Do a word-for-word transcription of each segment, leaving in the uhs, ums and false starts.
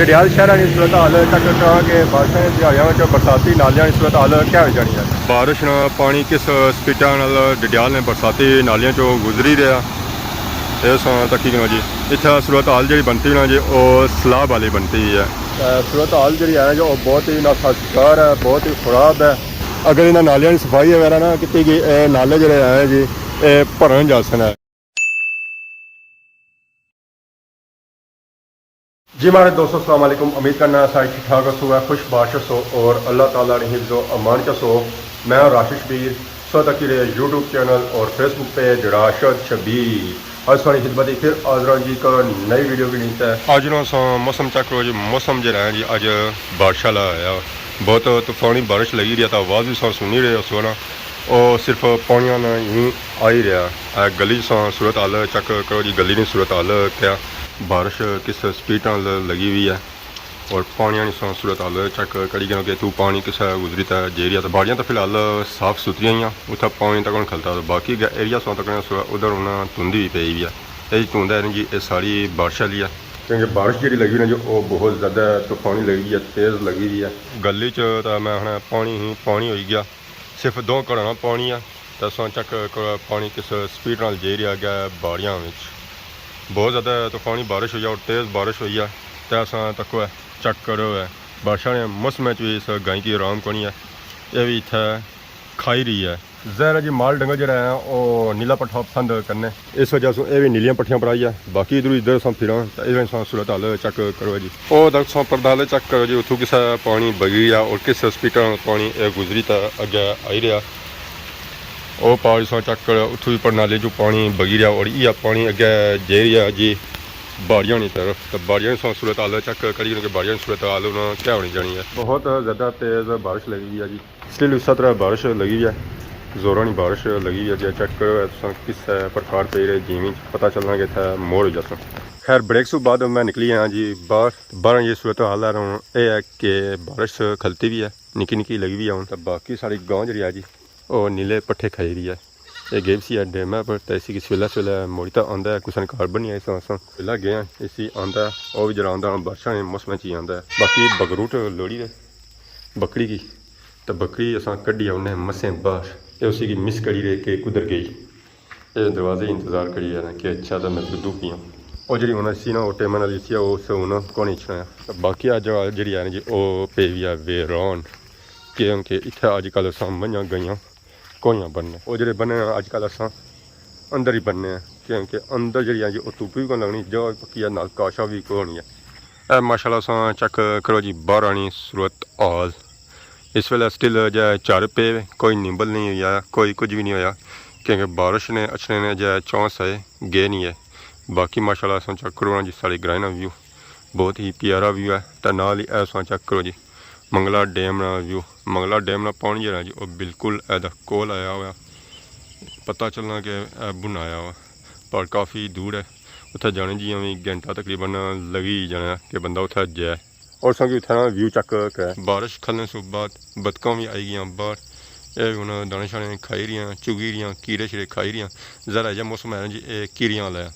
ڈڈیال شہر نی صورتحال چیک کراں کہ بارشاں نے دیہاڑیاں وچ برساتی نالیاں نی صورتحال کیا ہوئی جانی ہے۔ بارش نا پانی کس سپیڈاں نال ڈڈیال نے برساتی نالیاں چوں گزری رہیا۔ اے ساں تکی کنو جی، اتھا صورتحال جیڑی بنتی نا جی، او سیلاب والی بنتی ہے۔ اے صورتحال جیڑی ہے جو او بہت ہی ناسازگار ہے، بہت ہی خراب ہے۔ اگر انہاں نالیاں نی صفائی وغیرہ نہ کیتی گئی، اے نالے جیڑے ہیں جی، اے بھرن جاسن ہے۔ جی مہاڑے دوستو، السلام علیکم۔ امید کرنا سارے ٹھیک ٹھاک ہسو، خوش باش ہسو اور اللہ تعالیٰ نے حفظ و امان چ ہسو۔ میں ہاں راشد شبیر، سو تکی رہے یوٹیوب چینل اور فیس بک پیج راشد شبیر۔ اج ساری خدمت اچ پھر حاضر ہاں جی ایک نئی ویڈیو کے نیتے۔ اج نا سا موسم چیک کرو جی، موسم جیڑا ہے جی اج بارش والا آیا، بہت طوفانی بارش لگی رہی ہے، تو آواز بھی سا سنی رہے ہسو نا۔ او صرف پانیاں نا ہی آئی رہیا۔ اے گلی سا صورتحال چیک کرو جی، گلی نی صورتحال کیا، بارش کس سپیڈ نال لگی ہوئی ہے اور پانیاں نی سا صورتحال چیک کری گنو کہ اتھوں پانی کسے گزری تے جائی رہیا۔ تے باڑیاں تے فی الحال صاف ستھریاں ہیاں، اتھا پانی تک نہیں کھلتا۔ باقی اگے ایریا سا تک ادھر انہاں دھند بھی پئی ہوئی ہے۔ اے جی دھند ہے نا جی، اے ساری بارش والی ہے۔ کیونکہ بارش جیڑی لگی ہوئی نا جی، او بہت زیادہ طوفانی لگی ہوئی ہے، تیز لگی ہوئی ہے۔ گلی چ تاں میں آخنا پانی ہی پانی ہوئی گیا، صرف دو گھراں نا پانی ہے۔ تے اساں چیک کرو پانی کس سپیڈ نال جائی رہیا گیا باڑیاں وچ۔ بہت زیادہ طوفانی بارش ہوئی ہے اور تیز بارش ہوئی ہے۔ تے اساں تکو ہے، چیک کرو ہے، بارشاں نے موسم وچ بھی اس گائیں کی آرام کونی ہے، اے بھی اتھے کھائی رہی ہے۔ ظاہر ہے جی مال ڈنگر جیڑا ہے او نیلا پٹھا پسند کرنے، اس وجہ سے اے بھی نیلیاں پٹھیاں پر آئی ہے۔ باقی ادھر ادھر اساں پھراں تے ادھر اساں صورتحال چیک کرو جی۔ او تک اساں پردہ والے چیک کرو جی، اتھوں کسا پانی بگی گیا اور کس سپیڈ نال پانی اے گزری تے اگے آئی رہیا۔ او پار اساں چیک کرو، اتھوں بھی پرنالے چوں پانی بگی رہیا اور یہ پانی اگے جائی رہیا جی باڑیاں نی طرف۔ تے باڑیاں نی اساں صورتحال چیک کری کہ باڑیاں نی صورتحال ہن کیا ہونی جانی ہے۔ بہت زیادہ تیز بارش لگی ہوئی ہے جی۔ اس لیے اس طرح بارش لگی ہوئی ہے، زوراں نی بارش لگی ہوئی ہے جی۔ چیک کرو، تساں کس پرکار پئی رہے، جیویں پتہ چلنا کہ اتھے مور ہوئی جاساں۔ خیر، بریک سوں بعد میں نکلی آیا جی باہر۔ باہر یہ صورتحال ہے، ہن اے ہے کہ بارش کھلتی بھی ہے، نکی نکی لگی ہوئی ہے ہن۔ تے باقی ساری گاں جیڑی ہے جی، او نیلے پٹھے کھائی رہی ہے۔ اے گیو سی ہے ڈیم ہے پر، تے اسی کی سویلا سویلا موڑی تے آندا ہے، کسے نے گھر بنیا اس واسطے۔ سویلا گیا اسی آندا ہے، او بھی جڑا آندا بارشاں نے موسم چ ہی آندا ہے۔ باقی بگروٹ لوڑی دے بکری کی، تے بکری اساں کڈی آنے مسیں باہر، اے اسی کی مس کری رہے کہ کدھر گئی۔ اے دروازے ہی انتظار کری رہنا کہ اچھا تے میں دودھ پیاں۔ او جڑی ہن اسی نا او ٹائم نال اسی او سے ہن کون اچھنا ہے۔ تے باقی اج جڑی ہے نا جی او پئی وی ہے ویران، کیونکہ اتھے اج کل اساں منجھاں گئیاں کوئیاں بننے۔ او جڑے بننے آں اج کل اساں اندر ہی بننے آں، کیونکہ اندر جڑی ہے جی او دھوپ وی کون لگنی، جگہ وی پکی ہے، نال کاشا وی کون ہے۔ اے ماشاءاللہ اساں چیک کرو جی باہر آنی صورت حال۔ اس ویلے سٹل جے جھڑ پے، کوئی نمبل نہیں ہویا، کوئی کچھ بھی نہیں ہویا، کیونکہ بارش نے اچھنے نے جے چانس ہے، گئے نہیں ہے۔ باقی ماشاءاللہ اساں چیک کرو نا جی ساڑے گرائیں نا ویو، بہت ہی پیارا ویو ہے۔ تے نال ہی اے اساں چیک کرو جی منگلا ڈیم نا ویو۔ منگلا ڈیم نا پانی جیڑا جی او بالکل اے دا کول آیا ہوا، پتہ چلنا کہ اے بن آیا ہوا، پر کافی دور ہے۔ اتھے جانے جی ہمیں گھنٹہ تقریباً لگی ہی جانا کہ بندہ اتھے جائے۔ اور سنگی اتھے نا ویو چیک کرے۔ بارش کھلنے سے بعد بتکاں بھی آئی گیاں باہر۔ اے ہن دانے شانے کھائی رہیاں، چگی رہیاں، کیڑے شیڑے کھائی رہیاں۔ ذرا جہا موسم ہے نا جی، اے کیڑیاں والا ہے۔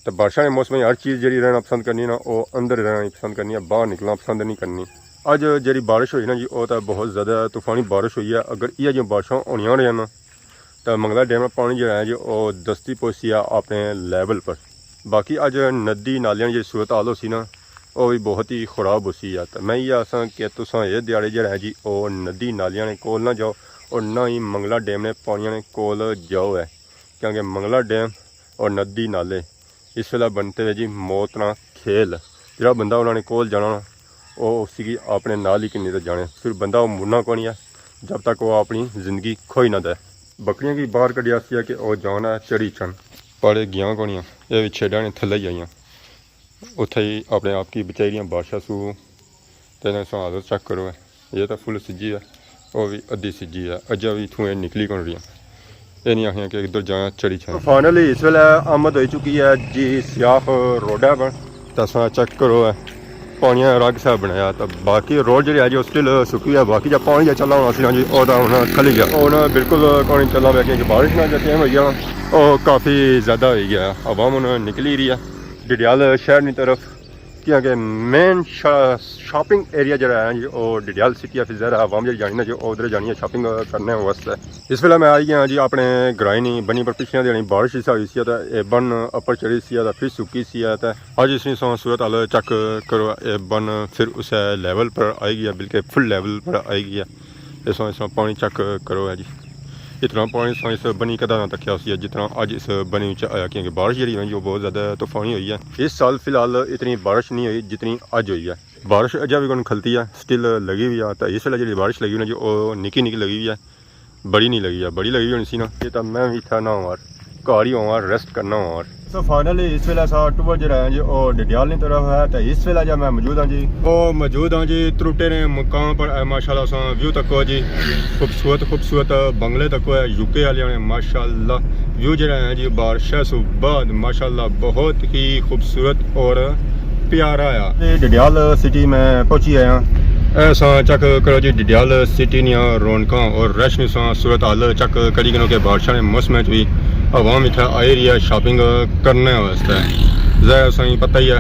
تے بارشاں نے موسم وچ ہر چیز جیڑی رہنا پسند کرنی نا، او اندر رہنا ہی پسند کرنی ہے، باہر نکلنا پسند نہیں کرنی۔ اج جیڑی بارش ہوئی نا جی، او تے بہت زیادہ طوفانی بارش ہوئی ہے۔ اگر ایہہ جیاں بارشاں ہونیاں رہن نا، تے منگلا ڈیم نا پانی جیڑا ہے جی، او دستی پہنچسی ہے اپنے لیول پر۔ باقی اج ندی نالیاں نی جیڑی صورت حال ہوسی نا، او وی بہت ہی خراب ہوسی ہے۔ تے میں ایہہ آساں کہ تساں اے دیہاڑے جیڑا ہے جی، او ندی نالیاں نے کول نہ جاؤ اور نہ ہی منگلا ڈیم نے پانیاں نے کول جاؤ ہے، کیونکہ منگلا ڈیم اور ندی نالے اس ویلے بنتے ہوئے جی موت نا کھیل۔ جیڑا بندہ انہاں نے کول جانا نا، او اسی کی اپنے نال ہی کنی تے جانے، پھر بندہ او مڑنا کونی ہے جب تک او اپنی زندگی کھوئی نہ دے۔ بکریاں کی باہر کڈیا سی کہ او جانا ہے چری چن، پر اے گیاں کونی ہیں، اے وی چھیڈاں نے تھلے ہی آئیاں۔ اتھے ہی اپنے آپ کی بچائی رہیاں بارشاں سو۔ تے انہاں سو حالت چیک کرو ہے، اے تاں فل سجی ہے، او وی ادھی سجی ہے، اجے وی اتھوں اے نکلی کون رہیاں۔ اے نہیں آخیاں کہ ادھر جانا چڑی چھانا۔ فائنلی اس ویلے آمد ہوئی چکی ہے جی سیاخ روڈ ہے پر۔ تے اساں چیک کرو ہے، پانیاں رگ سا بنایا، تے باقی روڈ جیڑی ہے جی او سٹل سکی ہے، باقی جا پانی جا چلا ہونا سی نا جی، او تاں ہن کھلی گیا۔ او ہن بالکل پانی چلنا پیا کیونکہ بارش نا جا ٹائم ہوئی گیا، او کافی زیادہ ہوئی گیا۔ عوام ہن نکلی رہی ہے ڈڈیال شہر نی طرف۔ کیونکہ مین شا-، شاپنگ ایریا جڑا ہے جی، او ڈڈیال سٹی آف ظاہر ہے، عوام جڑی جانی نا جی، او ادھر جانی ہے شاپنگ کرنے واسطے۔ اس ویلے میں آئی گیا جی اپنے گرائیں نی بنی پر، پچھلے دنی بارش اس ہوئی سی تے اے بن اپر چڑھی سی تے پھر سکی سی تے اج اس نی سو صورت حال چیک کرو، اے بن پھر اسے لیول پر آئی گیا، بلکہ فل لیول پر آئی گیا۔ اس وقت، اس وقت پانی چیک کرو ہے جی، اتنا پانی اس وقت اس بنی کدا نہ تکیا ہوسی ہے جتنا اج اس بنی وچ آیا، کیونکہ بارش جڑی ہے جو بہت زیادہ طوفانی ہوئی ہے۔ اس سال فی الحال اتنی بارش نہیں ہوئی جتنی اج ہوئی ہے۔ بارش اجے بھی کون کھلتی ہے، سٹل لگی ہوئی ہے، تو اس ویلے جڑی بارش لگی ہوئی نا جو او نکی نکی لگی ہوئی ہے، بڑی نہیں لگی ہے، بڑی لگی ہوئی ہونی سی نا، یہ تو میں بھی اتھا نہ ہوں یار، گھر ہی ہوں یار، ریسٹ کرنا ہوں یار۔ سو فائنلی اس ویلے اساں ٹور جڑا ہے جی، او ڈڈیال نی طرف ہے، تے اس ویلے جا میں موجود ہاں جی۔ او موجود ہاں جی، تروٹے نے مقام پر، اے ماشاءاللہ اساں ویو تکو جی، خوبصورت خوبصورت بنگلے تکو ہے یو کے والے نے، ماشاءاللہ ویو جڑا ہے جی، بارشاں سو بعد ماشاءاللہ بہت ہی خوبصورت اور پیارا آیا۔ تے ڈڈیال سٹی میں پہنچی آیا۔ اے ساں چیک کرو جی، ڈڈیال سٹی نیاں رونقاں اور رش نی ساں صورت حال چیک کری کنو کہ بارشاں نے موسم وچ بھی عوام اتھا آئی رہی ہے شاپنگ کرنے واسطے۔ ظاہر ہے ساں پتہ ہی ہے،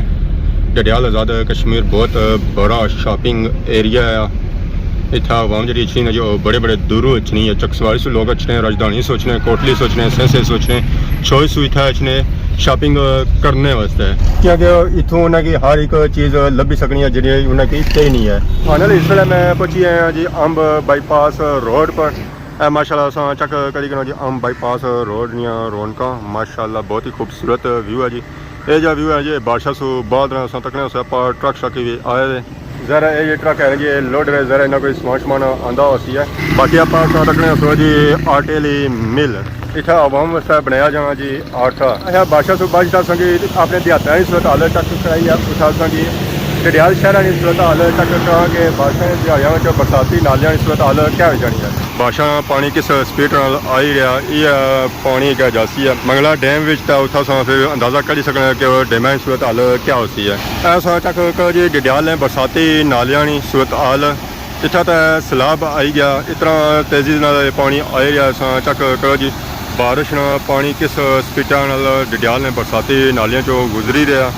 ڈڈیال آزاد کشمیر بہت بڑا شاپنگ ایریا ہے۔ اتھا عوام جڑی اچھنی نا جو بڑے بڑے دوروں اچھنی ہے، چکسواری سو لوگ اچھنے، راجدھانی سو اچھنے، کوٹلی سو اچھنے، سینسے سو اچھنے، چھوئے سو اتھا اچھنے شاپنگ کرنے واسطے، کیونکہ اتھوں انہاں کی ہر ایک چیز لبھی سکنی ہے جڑی انہاں کی چاہیے نہیں ہے۔ فائنلی اس ویلے میں پہنچی آیا جی امب بائی پاس روڈ پر۔ اے ماشاءاللہ اساں چیک کری کنو جی امب بائی پاس روڈ نیاں رونقاں، ماشاءاللہ بہت ہی خوبصورت ویو ہے جی۔ اے جا ویو ہے جی، بارشاں سو بعد نا اساں تکنے اسے پار ٹرک شرک بھی آئے دے۔ ذرا اے جے ٹرک ہے جی، لوڈر ہے، ذرا انہاں کوئی سامان شمان آندا ہوسی ہے۔ باقی آپ اساں تکنے اسو جی آٹے لی مل۔ اتھا عوام واسطے بنایا جانا جی آٹا۔ اچھا، بادشاہ صوبہ جتھا اساں کی اپنے دیہاتاں نی صورت حال چیک کرائی ہے، اتھا اساں کی ڈڈیال شہر نی صورت حال چیک کراں کہ بارشاں نے دیہاڑیاں وچ برساتی نالیاں نی صورت حال کیا ہوئی جانی ہے۔ بارشاں پانی کس سپیڈ نال آئی رہیا، یہ پانی کیا جاسی ہے منگلا ڈیم وچ، تے اتھا اساں پھر اندازہ کری سکنے کہ ڈیماں نی صورت حال کیا ہوسی ہے۔ اے اساں چیک کرو جی ڈڈیال نے برساتی نالیاں نی صورت حال۔ اتھا تے سیلاب آئی گیا، اتنا تیزی نال پانی آئی رہیا، اساں چیک کرو جی، بارش نا پانی کس سپیڈا نال ڈڈیال نے برساتی نالیاں چوں گزری رہیا۔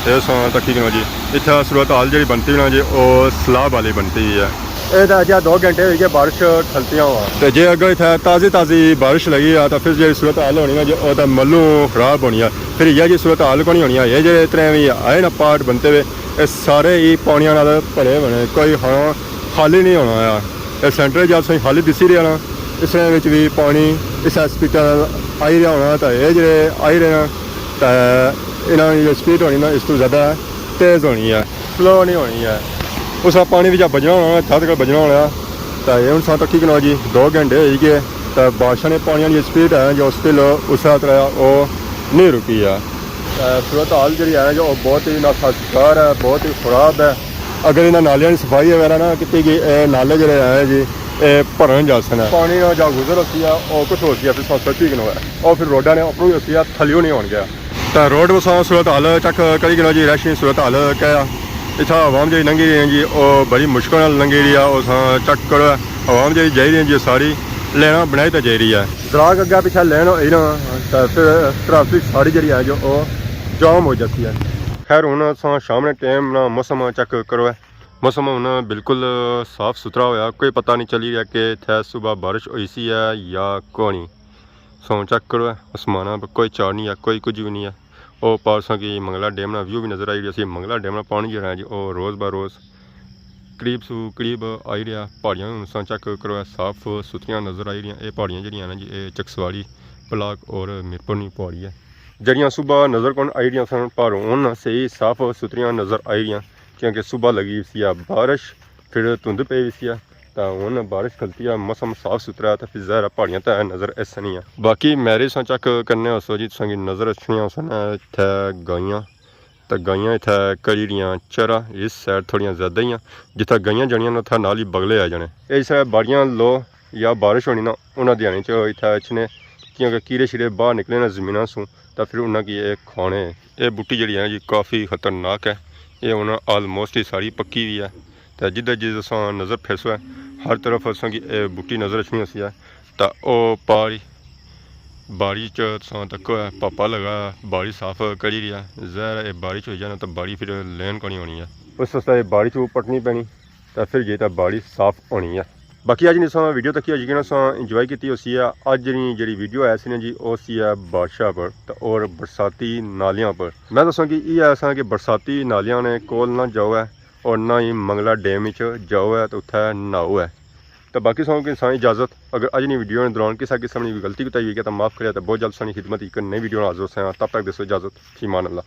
اے اساں تکی کنو جی، اتھا صورت حال جڑی بنتی نا جی، او سیلاب والی بنتی ہے۔ اے تے اجے دو گھنٹے ہوئی گئے بارش کھلتیاں ہوا۔ تے جے اگر اتھا تازی تازی بارش لگی آ، تے پھر جڑی صورت حال ہونی نا جی، او تے ملوں خراب ہونی ہے۔ پھر یہ جی صورت حال کونی ہونی ہے۔ یہ جڑے اتنے بھی آئے نا پارٹ بنتے ہوئے، اے سارے ہی پانیاں نال بھرے ہوئے نے، کوئی ہاں خالی نہیں ہونا آیا۔ اے سینٹر جا تساں خالی دسی رہیا نا، اس نے وچ بھی پانی اس سپیڈ نال آئی رہیا ہونا، تے اے جڑے آئی رہے نا، تے انہاں دی جو سپیڈ ہونی نا، اس تو زیادہ تیز ہونی ہے، سلو نہیں ہونی ہے۔ اس پانی وچ بجنا ہونا، جد تک بجنا ہونا، تے اے ہن ساں تکی کنو جی، دو گھنٹے ہوئی گئے، تے بارشاں نے پانیاں دی سپیڈ ہے جو سٹل اس طرح او نہیں رکی ہے۔ تے صورت حال جڑی ہے جو بہت ہی ناسازگار ہے، بہت ہی خراب ہے۔ اگر انہاں نالیاں دی صفائی وغیرہ نہ کیتی گئی، اے نالے جڑے ہیں جی، اے بھرن جاسن۔ پانی نہ جا گزر ہوسی ہے، او کچھ ہوسی ہے، پھر سچی کنو ہے۔ او پھر روڈاں نے اپروں ہی ہوسی ہے، تھلیوں نہیں ہون گیا۔ تے روڈ وساں صورت حال چیک کری کنو جی، رش نی صورت حال کیا ہے۔ اتھا عوام جڑی لنگھی رہی ہے جی، او بڑی مشکل نال لنگھی رہی ہے۔ او ساں چیک کرو، عوام جڑی جائی رہی ہے جی، ساری لیناں بنائی تے جائی رہی ہے۔ ذرا اگے پچھے لین ہوئی نا، تے پھر ٹریفک ساری جڑی ہے جو او جام ہو جاتی ہے۔ خیر، ہن اساں شام نے ٹائم نا موسم چیک کرو ہے۔ موسم ہن بالکل صاف ستھرا ہویا، کوئی پتہ نہیں چلی رہیا کہ اتھے صبح بارش ہوئی سی ہے یا کونی۔ سو چیک کرو ہے، آسمانہ پہ کوئی چار نہیں ہے، کوئی کچھ بھی نہیں ہے۔ او پار اساں کی منگلا ڈیم نا ویو بھی نظر آئی رہیا سی۔ منگلا ڈیم نا پانی جڑا ہے جی، او روز بہ روز قریب سو قریب آئی رہیا۔ پہاڑیاں ہن اساں چیک کرو ہے، صاف ستھریاں نظر آئی رہیاں۔ اے پہاڑیاں جڑیاں نا جی، اے چکسواری، پلاک اور میرپور نی پہاڑی ہے۔ جڑیاں صبح نظر کون آئی رہیاں سن، پر ہن صحیح صاف ستھریاں نظر آئی رہیاں، کیونکہ صبح لگی سی آ بارش، پھر دھند پئی وی سی آ، تاں ہن بارش کھلتی آ، موسم صاف ستھرا آ، تاں پھر ظاہر آ پہاڑیاں تے نظر ایسنیاں۔ باقی میرے ساں چیک کرنے ہوسو جی، تساں کی نظر اچھنیاں ہوسن اتھے گائیاں، تاں گائیاں اتھے کری رہیاں چرا، اس سائیڈ تھوڑیاں زیادہ ہی آں، جتھے گائیاں جانیاں نہ اتھے نال ہی بگلے آ جانے۔ اے اس طرح باڑیاں لو یا بارش ہونی نا، انہاں دیہاڑیاں چ اتھے اچھنے، کیونکہ کیڑے شیڑے باہر نکلے نا زمیناں سوں، تاں پھر انہاں کی اے کھانے۔ اے بوٹی جڑی ہے نا جی، کافی خطرناک ہے۔ اے ہن آلموسٹ ہی ساری پکی ہوئی ہے۔ تے جدھر جدھر تساں نظر پھیرسو ہے، ہر طرف تساں کی اے بوٹی نظر اچھنی ہوسی ہے۔ تے او پار ہی باڑی چ تساں تکو ہے، پاپا لگا باڑی صاف کری رہیا۔ ظاہر ہے، اے باڑی چ ہوئی جانا تاں باڑی پھر لین کونی ہونی ہے۔ اس واسطے اے باڑی چ پٹنی پینی، تاں پھر جائی تاں باڑی صاف ہونی ہے۔ باقی اج نی تساں ویڈیو تکی، یقیناً تساں انجوائے کیتی ہوسی ہے۔ اج نی جیڑی ویڈیو آئی سی نا جی، او سی ہے بارشاں پر تے اور برساتی نالیاں پر۔ میں دساں کہ اے ایسا کہ برساتی نالیاں نے کول نہ جاؤ ہے، اور نہ ہی منگلا ڈیم وچ جاؤ ہے تے اتھے نہاؤ ہے۔ تے باقی ساں کی سائیں اجازت۔ اگر اج نی ویڈیو نے دوران کسے قسم نی کوئی غلطی کوتاہی ہوئی ہے تاں معاف کریا، تے بہت جلد سانی خدمت اچ نئی ویڈیو نال حاضر ہوساں۔ تب تک دیسو اجازت، فی امان اللہ۔